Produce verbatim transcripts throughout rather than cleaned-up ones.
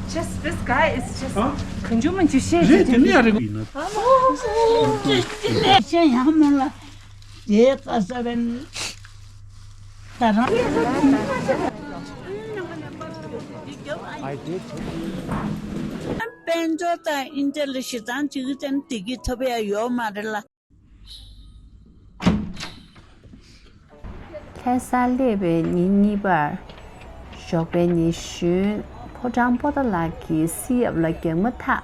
Just this guy is just གང་བྱུང་མང་བྱུང་བཤད་རེད་དེ་ནི་ཡང་རེད་ཡིན་ན། ཅན་ཡང་མོ་ལ་དེ་ལྟ་ས་བན། ད་རང་དཔལ་འབྱོར་དང་ཨིན་ཇི་ལ་ཞེ་སྡང་བྱེད་ཀྱི་ཅན་དེ་གི་ཐོབ་ཡ་ཡོད་མ་རེད་ལ། ལྷ་ས་སླེབས་པའི་ཉིན་གཉིས་པར། ཞོགས་པའི་ཉི་གཞོན་ཕོ་བྲང་པོ་ཏཱ་ལ་གི་བསིལ་ཡབ་ལ་རྒྱག་མ་ཐག་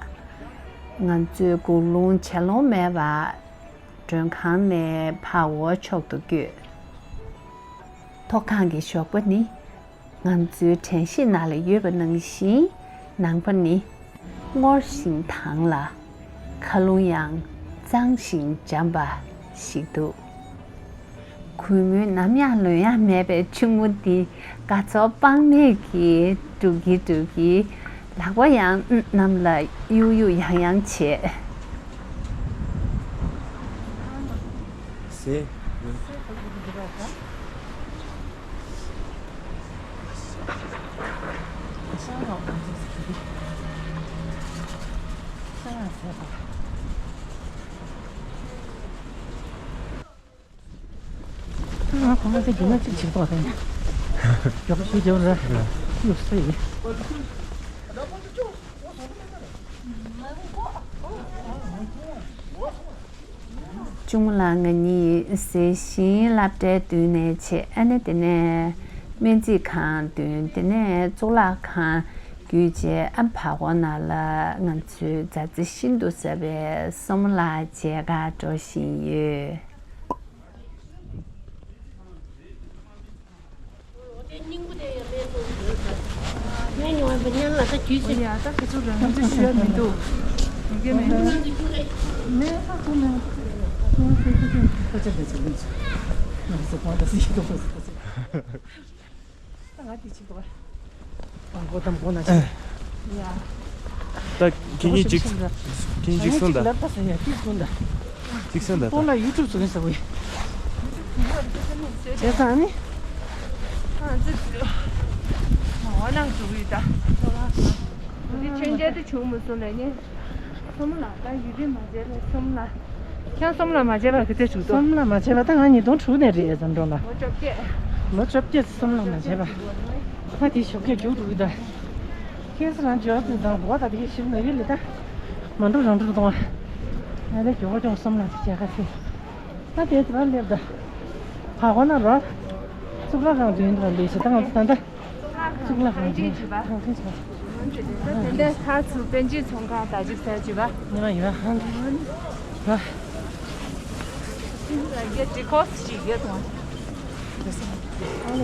ང་ཚོས་སྒུག་ལོང་བྱེད་ལོང་མེད་པར། མགྲོན་ཁང་ནས་ཕར་འོག་ཕྱོགས་སུ་བསྐྱོད། ཐོག་ཁང་གི་ཞོགས་པ་ནི། ང་ཚོའི་དྲན་ཤེས་ནང་ལ་ཡོད་པ་ནང་བཞིན་ནང་པ་ནི། སྔོ་ཞིང་དྭངས་ལ། མཁའ་རླུང་ཡང་གཙང་ཞིང་འཇམ་པ་ཞིག་འདུག་གུས་མོའི་ནམ་ཡང་ལོན་ཡ་མེད་པའི་ཕྱུག་མོ་འདི་དགའ་ཚོར་དཔག་མེད་ཀྱིས་སྒྲུག་གིན་སྒྲུག་གིན་ལག་པ་ཡང་གནམ་ལ་གཡུག་གཡུག་ཡང་ཡང་བྱེད། ཟེ། ང་གོང་མ་དེ་རྒྱུ་མ་གཅིག་བྱེད་དོགས་དེ། མགྱོགས་པོ་ཞིག་རྒྱབ་ར། གཡུག་སེ་ཡིན། གཅུང་མོ་ལགས་ང་གཉིས་གཟིགས་ཤིང་སློབ་གྲྭའི་མདུན་ནས་ཆས། ཨ་ནི་དེ་ནས་སྨན་རྩིས་ཁང་མདུན། དེ་ནས་གཙུག་ལག་ཁང་བརྒྱུད་བྱས། ཨ་བར་སྐོར་ནང་ལ་ང་ཚོའི་མཛའ་བརྩེ་ཤིན་ཏུ་ཟབ་པའི་སྲས་མོ་ལགས་མཇལ་ཁར་འགྲོ་བཞིན་ཡོད། ད་ཁྱེད་གཉིས་གཅིག་ཁྱེད་གཉིས་གཅིག་གསུངས་དང་། གཅིག་གསུངས་དང་། ཁོང་ལ་ཡུ་ཊུབ་བཟོ་གིན་ཟེར་བས། བྱས་ཙང་ནི། ཨ་ཙི། མ་འོ་ནང་འགྲོ་གི་ཡོད་ད། འདི་ཆོས་མཇལ་དུ་བྱུང་མི་སོང་ལས་ནི། སོམ་ལ་ད་ཡུ་རི་མ་མཇལ་ལ་སོམ་ལ། ཁྱང་སོམ་ལ་མ་མཇལ་བ་གི་དེ་བྱུང་དོ། སོམ་ལ་མ་མཇལ་བ་ད་ང་ཉིས་སྟོང་དྲུག་ནས་རེད་ཟམ་འགྲོ་ལ། ལོ་བཅོ་བརྒྱད། ལོ་བཅོ་བརྒྱད་སོམ་ལ་མ་མཇལ་བ། ད་དེ་ཞོགས་ཀས་རྒྱུགས་འགྲོ་གི་ད། ཁྱེད་ཚོ་རང་འཇོག་ཙམ་དང་འགོ་ད་དེ་ཞིབ་ན་ཡུལ་ལི་ད། མ་འགྲོ་རང་འགྲོ་གཏོང་བ། ང་ལས་མགྱོགས་པོ་ཀྱང་སོམ་ལ་དེ་བྱས་ཁ་ཚེ། ད་དེ་དེ་བ་སླེབས་ད། བ་གོ་ན་རོ། གཙུག་ལག་ཁང་མདུན་དུ་ལས་བྱེད་ད་ང་ཚོ་ད་ད། གཙུག་ལག་ཁང་ཆེན་བྱེད་པ། ཁང་ཆེན་བྱེད་པ། དེ་འདྲ་ཁ་ཚུར་པཎ་ཆེན་ཚོང་ཁང་ད་ཅིག་ཟེར་བྱེད་པ། ཉི་མ་ཡོད་ཧང་། ཧ། རྒྱ་ཇི་ཁོག་ཞིག་རྒྱ་དང་།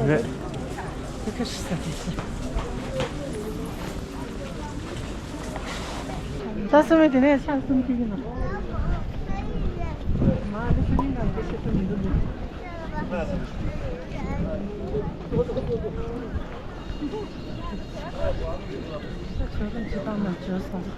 རེད། དེ་ཁ་ཤི་ས་དེ་ཚེ། ད་སོ་མའི་དེ་ནས་ཕྱག་གསུམ་ཅིག་ཡིན་ནོ། མ་ནི་ཤུ་ནི་ནང་གི་ཤེས་སུ་མི་འདུག་ནི། ད་ཆོས་ཁང་ཅི་བཏང་ན་བྱོས་སོང་།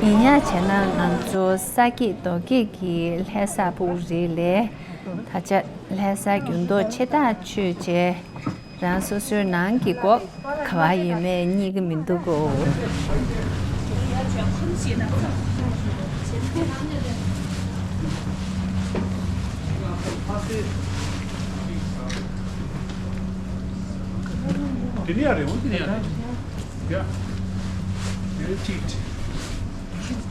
ཡིན་ཡང་བྱས་ན་ང་ཚོ་ས་སྐྱིད་རྡོ་སྐྱིད་ཀྱི་ལྷ་ས་ཕྲུ་གུ་རེད་ལས། ད་ཆ་ལྷ་ས་འགྱུར་ལྡོག་ཆེ་ཐག་ཆོད་བྱས། རང་སོ་སོའི་ནང་གི་སྒོ་ག་བ་ཡོད་མེད་རྙེད་ཀྱི་མི་འདུག་གོ། དེ་ནས་ཡར་རེད་འོང་། དེ་ནས་ཡར་རེད། ཡ། དེ་རེད་ཅིག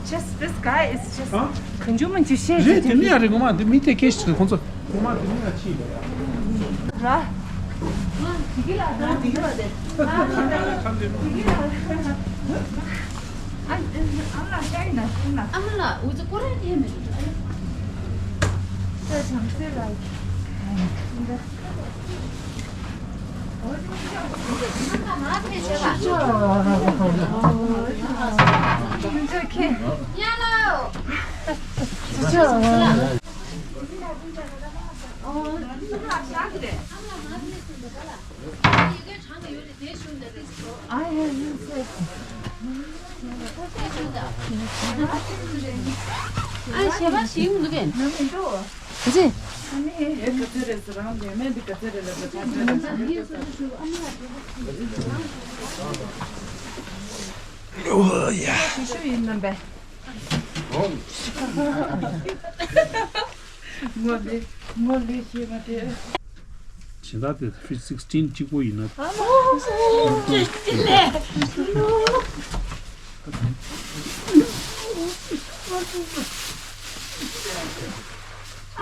Just this guy is just གང་བྱུང་མང་བྱུང་བཤད་རེད། དེ་ནས་ཡར་རེད། ངོ་མ་འདི་མི་དེ་སྐད་ཤེས་ཁོང་ཚོ། ངོ་མ་དེ་ནས་ཡར་ཕྱིན་ར། ཨ་མ་ལགས། འུ་ཚོ་སྐོར་ར་ཐེ་མེད། ད་བྱམས་བརྩེ་ལ། ག་ཅི། ཨོ་ཡ། ངོ་ལེ་ངོ་ལེ་ཤེས་མ་དེ། བྱེད་སྟངས་དེ་ཕི་སིག་སི་ཊིན་གཅིག་པོ་ཡིན་ན། ཨ་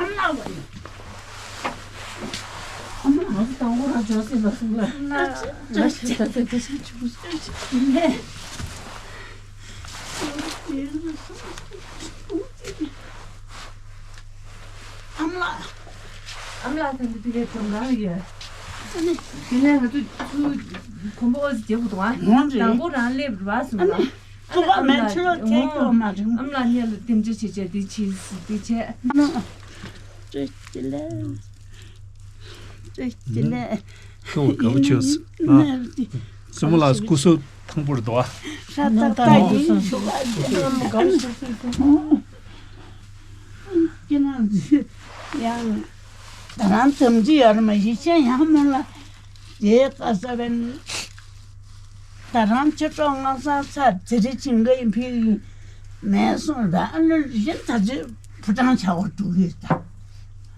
མ་ལགས་ཨ་མ་ལགས་དང་པོ་རང་འཇོག་སྲིད་ལ་གསུང་ལ། ང་ཞིག་ད་ལྟ་དེ་ཤ་ཆུ་བོ་ཤ་ཆུ་ནས། ཨ་མ་ལགས། ཨ་མ་ལགས་དང་དེ་གའི་གྲོང་ཁར་ཡོད། ཨ་ནི། དེ་ནས་ང་ཚོ་ཚུར་གོམ་པ་ཨོ་ཙི་རྒྱག་དགོས་འདུག་ཨ། འོང་རེད། དང་པོ་རང་སླེབས་རེད་བ་གསུངས་ཨ་ལ། ནི། ཨ་མ་ལགས་ཨ་མ་ལགས་ཁྱེད་ལ་ཐད་ཀྱོག་མ་རེད། ཨ་མ་ལགས་སྔོན་ལ་རྟེན་འབྲེལ་བྱེད་བྱས་འདི་བྱས་འདི་བྱས། ཨ་མ་ལགས། བཀྲ་ཤིས་བདེ་ལེགས། བཀྲ་ཤིས་བདེ་ལེགས། ཁྱོད་དགའ་པོ་བྱོས། ཨ། སྲས་མོ་ལགས་སྐུ་གཟུགས་ཐང་པོར་འདུག་ཨ། ཧྲ་ཏག་ཏག་ཡིན་ཤོག་ཨ། ཁྱེད་རང་ཚོས་ཡང་ད་རང་དམ་ཚིག་ཡོད་རེད་མ་གཞི་ཆེན་ཡང་མོ་ལ་དེའི་བཀའ་ས་བན་ད་རང་ཆེ་གྲོགས་ང་ས་ཚ་དེ་རེ་བྱིན་ག་ཡིན་ཕི་ཡིན་མེད་སོང་ད་ཨ་ནི་གཞན་ད་ཚོས་བུ་ཀྲང་བྱ་བ་འགྲོ་གི་ད།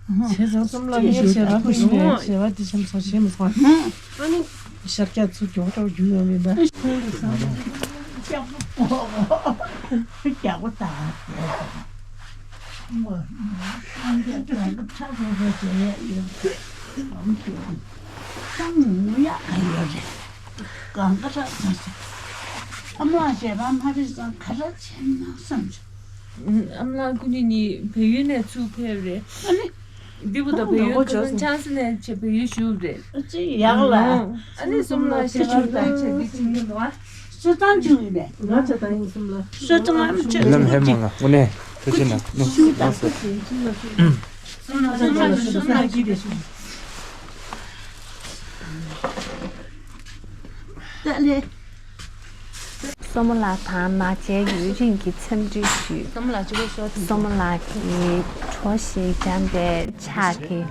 བྱས་ཙང་གསུམ་ལ་ངས་བྱས་པ་ཁུ་ཤི་བའི་བྱས་པ་དེ་ཆེན་པོ་བྱས་མི་སོང་། ཨ་ནི། ཤར་རྒྱག་ཚུར་མགྱོགས་དྲགས་རྒྱུག་ཡོང་མིན་པ། ལྕགས་པོ་ལྕགས་པོ་ལྟ་བ་དེ་དང་། སངས་རྒྱས་དང་པོ་ཁྲ་རོ་རོ་བྱས་ཡ་ཡོད་དེ་ལམ་ཞིག་ཀྱང་ངུ་ཡག་ག་ཡོད་རེད། གང་ག་ཁྲ་ཚ་ཚ། ཨ་མ་ལགས་ཞལ་པར་མ་རེད་ཙང་ག་རེ་བྱས་ན་བསམ་བྱུང་། ཨ་མ་ལགས་སྐུ་ཉིད་ནི་བལ་ཡུལ་ནས་ཚུར་ཕེབས་རེད། ཨ་ནི། འདི་བུ་དང་བལ་ཡུལ་ཁ་སང་ཆང་ས་ནས་བྱས་བལ་ཡུལ་བཞུགས་རེད། ཅི་ཡག་ལ། ཨ་ནི་གསུམ་ལ་ཞེ་དྲག་ལ་བྱས་འདི་བྱིན་གྱི་འདུག་ཨ། སུ་ཏང་བྱུང་ཡིན་ནས། ང་ཆ་ཏང་ཡིན་གསུམ་ལ། སུ་ཏང་ཨ་མ་ཆ་ལམ་ཧེ་མོ་ལ་དངོས་གནས་ཐུགས་རྗེ་གནང་། ནུ་ལགས་སོ། གསུམ་ལ་གསུམ་ལ་གསུམ་ལ་གིས་བྱུང་། ཏ་ལེ། སྲས་མོ་ལགས་དང་མ་མཇལ་ཡུན་རིང་གི་འཚམས་འདྲི་ཞུས། སྲས་མོ་ལགས་ཀྱིས་ཁྲོ་ཞིང་འཇམ་པའི་ཕྱག་གིས་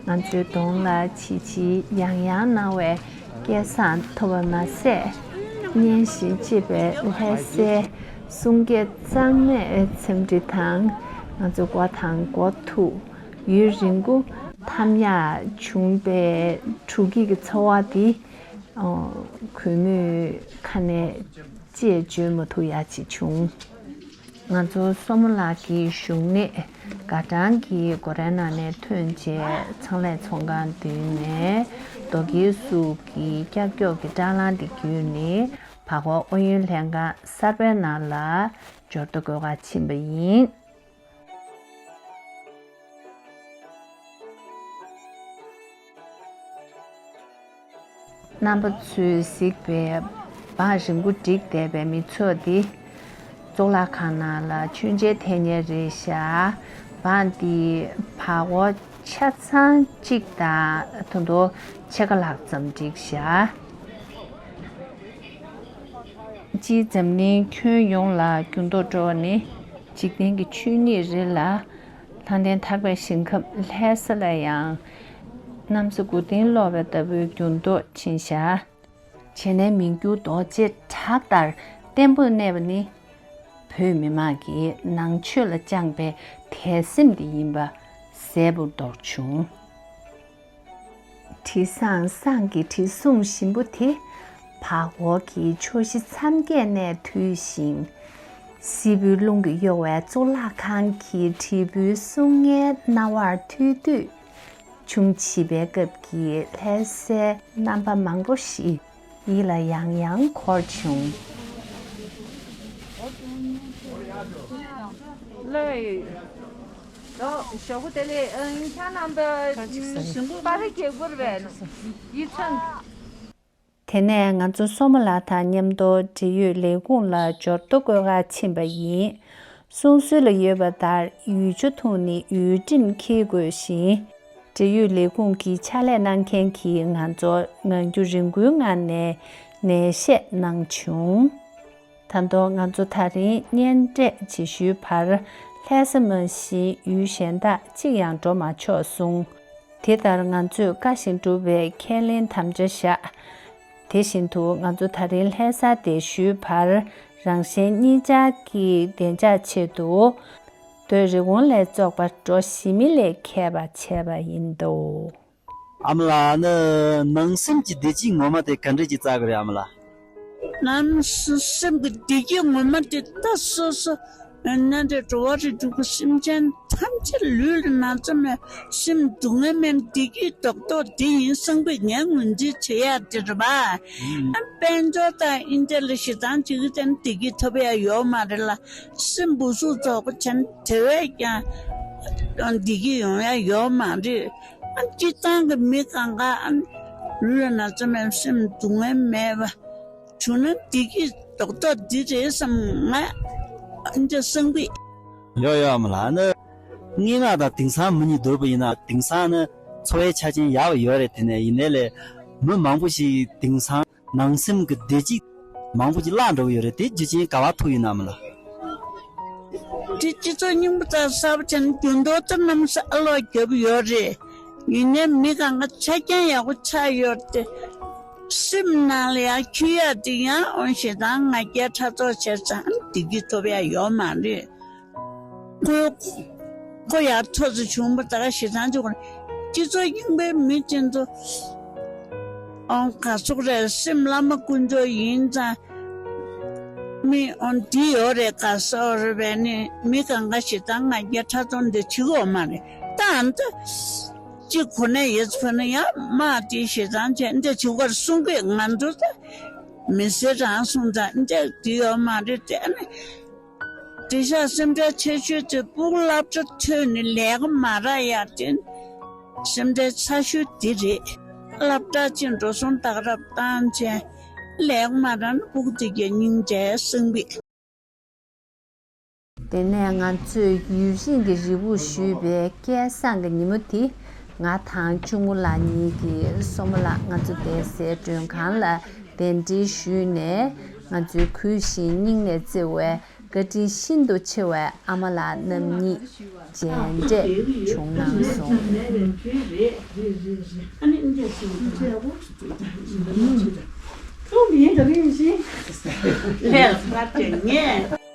ང་ཚོའི་གདོང་ལ་བྱིལ་བྱིལ་ཡང་ཡང་གནང་བས་སྐལ་བཟང་ཐོབ་པ་མ་ཟད། སྙན་ཞིང་གཅེས་པའི་ལྷ་སའི་གསུང་སྐད་གཙང་མས་འཚམས་འདྲི་དང་ང་ཚོ་མགོ་དང་མགོ་ཐུག་ཡུན་རིང་པོ་འཐམ་ཡག་བྱུང་པའི་དྲོ་སྐྱིད་ཀྱི་ཚོར་བ་འདི། ཨོ། གུས་མོས་ཁ་ནས་ཅེས་བརྗོད་མ་ཐུབ་ཡ་ཅིག་བྱུང་། ང་ཚོ་སྲས་མོ་ལགས་ཀྱི་བཞུགས་གནས་དགའ་ལྡན་གྱི་སྒོ་རའི་ནང་ནས་ཐོན་རྗེས་ཚང་ལས་ཚོང་ཁང་མདུན་ནས་རྡོ་སྐྱེས་གཟུགས་ཀྱི་ཀྱག་ཀྱོག་གི་སྐྲག་ལངས་དེ་བརྒྱུད་ནས་བར་སྐོར་ཨུ་ཡོན་ལྷན་ཁང་གསར་པའི་ནང་ལ་འབྱོར་ལྡོག་དགོས་ག་ཕྱིན་པ་ཡིན། རྣམ་པ་ཚོས་གཟིགས་པའི་བང་རིང་པོ་བསྒྲིགས་བསྡད་པའི་མི་ཚོགས་འདི། གཙུག་ལག་ཁང་ནང་ལ་མཆོད་མཇལ་ཐེབས་མཁན་རེད་ཤག་བང་འདི་བར་སྐོར་ཆ་ཚང་གཅིག་དང་ད་དུང་ཕྱེད་ཀ་ལྷག་ཙམ་བསྒྲིགས་ཤག་སྤྱིར་འཛམ་གླིང་ཁྱོན་ཡོངས་ལ་འགྱུར་ལྡོག་འགྲོ་བ་ནི་འཇིག་རྟེན་གྱི་ཆོས་ཉིད་རེད་ལ། ལྷ་ལྡན་ཐར་པའི་ཞིང་ཁམས་ལྷ་ས་ལ་ཡང་གནམ་ས་དགུ་སྟེང་སློག་པ་ལྟ་བུའི་འགྱུར་ལྡོག་ཕྱིན་བཞག་བྱས་ནས་མི་འགྱུར་རྡོ་རྗེ་བྲག་ལྟར་བརྟན་པོར་གནས་པ་ནི་བོད་མི་དམངས་ཀྱིས་ནང་ཆོས་ལ་བཅངས་པའི་དད་སེམས་དེ་ཡིན་པ་གསལ་པོར་མདོར་བྱུང་། དྲི་བཟང་བསང་གི་དྲི་བསུང་ཞིམ་པོ་དེ་བར་སྐོར་གྱི་ཕྱོགས་བཞི་མཚམས་བརྒྱད་ནས་འཐུལ་ཞིང་། བསིལ་པོའི་རླུང་གིས་གཡོ་བའི་གཙུག་ལག་ཁང་གི་དྲིལ་བུའི་གསུང་སྙན་རྣ་བར་ཐོས་དུས། ཆུང་བྱིས་པའི་སྐབས་ཀྱི་ལྷ་སའི་རྣམ་པ་མང་པོ་ཞིག་ཡིད་ལ་ཡང་ཡང་འཁོར་བྱུང་། ལོས། ཞོགས་པ་དེ་ལས་ཨང་ཁྱ་རྣམ་པ་པར་རྒྱག་པར་བས་ཡིད་ཚང་ དེ་ནས་ང་ཚོ་སོ་མ་ལགས་དང་མཉམ་དུ་འབྲེལ་ཡོད་ལས་ཁུངས་ལ་འབྱོར་ཐོ་བཀོད་གར་ཕྱིན་པ་ཡིན། གསུང་སྲོལ་ལ་ཡོད་པ་ལྟར་ཡུལ་ཆུ་འཐུང་ནས་ཡུལ་ཁྲིམས་འཁྱེར་དགོས་ཤིང་། འབྲེལ་ཡོད་ལས་ཁུངས་ཀྱི་ཕྱག་ལས་གནང་མཁན་གྱིས་ང་ཚོར་ངང་རྒྱུད་རིང་པོའི་ངང་ནས་ནན་བཤད་གནང་བྱུང་། ད་དུང་ང་ཚོ་ད་རིང་གཉེན་འཕྲད་བྱེད་ཤུལ་བར་ལྷ་ས་མ་གཞི་ཡུལ་གཞན་དག་གཅིག་ཡང་འགྲོ་མ་ཆོག་གསུངས། དེ་ལྟར་ང་ཚོས་བཀའ་བཞིན་སྒྲུབ་པའི་ཁས་ལེན་དམ་བཅའ་བཞག་དེ་བཞིན་དུ་ང་ཚོ་ད་རིང་ལྷ་ས་བསྡད་ཤུལ་བར་རང་གཞན་གཉིས་ཆར་གྱི་བདེ་འཇགས་ཆེད་དུ། སྡོད་རི་བོང་ལ་སོགས་པ་འགྲོ་ཞི་མི་ལས་མཁས་པ་བྱས་པ་ཡིན་ཏོ། ཨ་མ་ལགས་ནི་ནང་སེམས་ཀྱི་བདེ་སྐྱིད་ངོ་མ་དེ་ག་འདྲས་ཀྱི་བཙལ་གི་རེད་ཨ་མ་ལགས། ནང་སེམས་ཀྱི་བདེ་སྐྱིད་ངོ་མ་དེ་ད་སོ་སོ་ནང་འདྲེ་འགྲོ་བ་རིགས་དྲུག་གི་སེམས་ཅན་ཐམས་ཅད་ལུས་ལ་ན་ཚ་མེད་སེམས་སྡུག་བསྔལ་མེད་བདེ་སྐྱིད་རྡོག་རྡོག་དེ་ཡིན་བསམ་པའི་ངས་ངོས་འཛིན་བྱེད་ཡ་དེ་རེད་པ། ཨ་དཔལ་འབྱོར་དང་ཨིན་ཇི་ལ་ཞེ་སྡང་བྱེད་ཀྱི་ཙམ་བདེ་སྐྱིད་ཐོབ་ཡ་ཡོད་མ་རེད་ལ། སེམས་བུ་སུ་ཚོགས་པ་ཅན་དེ་བས་ཀྱང་བདེ་སྐྱིད་ཡོང་ཡ་ཡོད་མ་རེད། ཨ་སྤྱིར་བཏང་གི་མི་གང་ག་ཨ་ལུས་ལ་ན་ཚ་མེད་སེམས་སྡུག་བསྔལ་མེད་པ་བྱུང་ན་བདེ་སྐྱིད་རྡོག་རྡོག་འདི་རེད་བསམ་ང་ཨ་འདྲ་བསམ་གི། ཡོད་ཡོད་ཨ་མ་ལགས་ནི། སྙན་ངག་དང་དེང་སང་མི་གཉིས་བསྡུར་བ་ཡིན་ན་དེང་སང་ནི་འཚོ་བའི་ཆ་རྐྱེན་ཡག་པ་ཡོད་རེད། དེ་ནས་ཡིན་ནའི་ལས་མི་མང་པོ་ཞིག་དེང་སང་ནང་སེམས་ཀྱི་བདེ་སྐྱིད་མང་པོ་ཞིག་བརླག་འགྲོ་གི་ཡོད་རེད། དེ་རྒྱུ་རྐྱེན་ག་པར་ཐུག་ཡོད་ན་ཨ་མ་ལགས། དེ་སྤྱི་ཚོགས་རྙིང་པ་དང་གསར་པ་བྱས་ན་རྒྱུ་ནོར་དང་གནམ་ས་ཨ་ལོག་རྒྱབ་ཡོད་རེད། ཡིན་ནའི་མི་གང་ག་ཆ་རྐྱེན་ཡག་པོ་ཆགས་ཡོད་དེ། སེམས་ནང་ལ་ཡང་འཁྱུད་ཡ་དེ་ཡང་འོ་ཞེ་སྡང་ང་རྒྱལ་ཕྲག་དོག་བྱས་ཙང་བདེ་སྐྱིད་ཐོབ་ཡ་ཡོད་མ་རེད། ཁོ་ཁོ་ཡར་ཐོ་ཚོ་བྱུང་བ་ད་ག་ཞེ་སྡང་ཅིག་ཁོ་སྤྱི་ཚོགས་རྙིང་པའི་མི་ཅན་ཚོ་ཨང་ག་ཚོགས་རེད། སེམས་བླ་མ་དཀོན་མཆོག་ཡིན་ཙང་མི་ཨང་འདི་ཡོད་རེད་ག་སོགས་རེད་པས་ནི་མི་གང་ག་ཞེ་སྡང་ང་རྒྱལ་ཕྲག་དོག་འདི་བྱེད་ཀྱི་ཡོད་མ་རེད། ད་ཨ་འདི་གཅིག་གོ་ནས་ཡོད་ཚོ་ན་ཡང་མ་དེ་ཞེ་སྡང་བྱས་འདི་བྱེད་ཀར་གསུང་གི་ང་ཚོ་ད་མི་ཟེར་རང་གསུང་ཙང་འདི་འདི་ཡོད་མ་རེད་དེ་ཨ་ནི། དེ་ཤ་སེམས་ཁྲལ་ཆེ་ཤོས་དེ་སྤུ་གུ་སློབ་གྲྭ་ཐོན་ནས་ལས་ཀ་མ་རག་ཡ་དེ་སེམས་ཁྲལ་ཚ་ཤོས་དེ་རེད། སློབ་གྲྭ་ཕྱིན་འགྲོ་སོང་ཏག་རབ་བཏང་བྱས་ལས་ཀ་མ་རག་ན་སྤུ་གུ་དེ་གའི་སྙིང་རྗེ་སེམས་པའི། དེ་ནས་ང་ཚོས་ཡུལ་ཤིང་གི་རི་བོ་ཞུས་པའི་སྐལ་བཟང་གི་ཉིན་མོ་དེ་ང་དང་གཅུང་མོ་ལགས་གཉིས་ཀྱིས་སོ་མ་ལགས་ང་ཚོ་བསྡད་སའི་མགྲོན་ཁང་ལ་གདན་འདྲེན་ཞུས་ནས་ང་ཚོའི་གུས་ཤིང་སྙིང་ནས་བརྩེ་བའི། བཀའ་དྲིན་ཤིན་ཏུ་ཆེ་བའི་ཨ་མ་ལགས་རྣམ་གཉིས་མཇལ་འཕྲད་བྱུང་གནང་སོང་། ལྷས་ལ་ཕར་བྱས་ངས།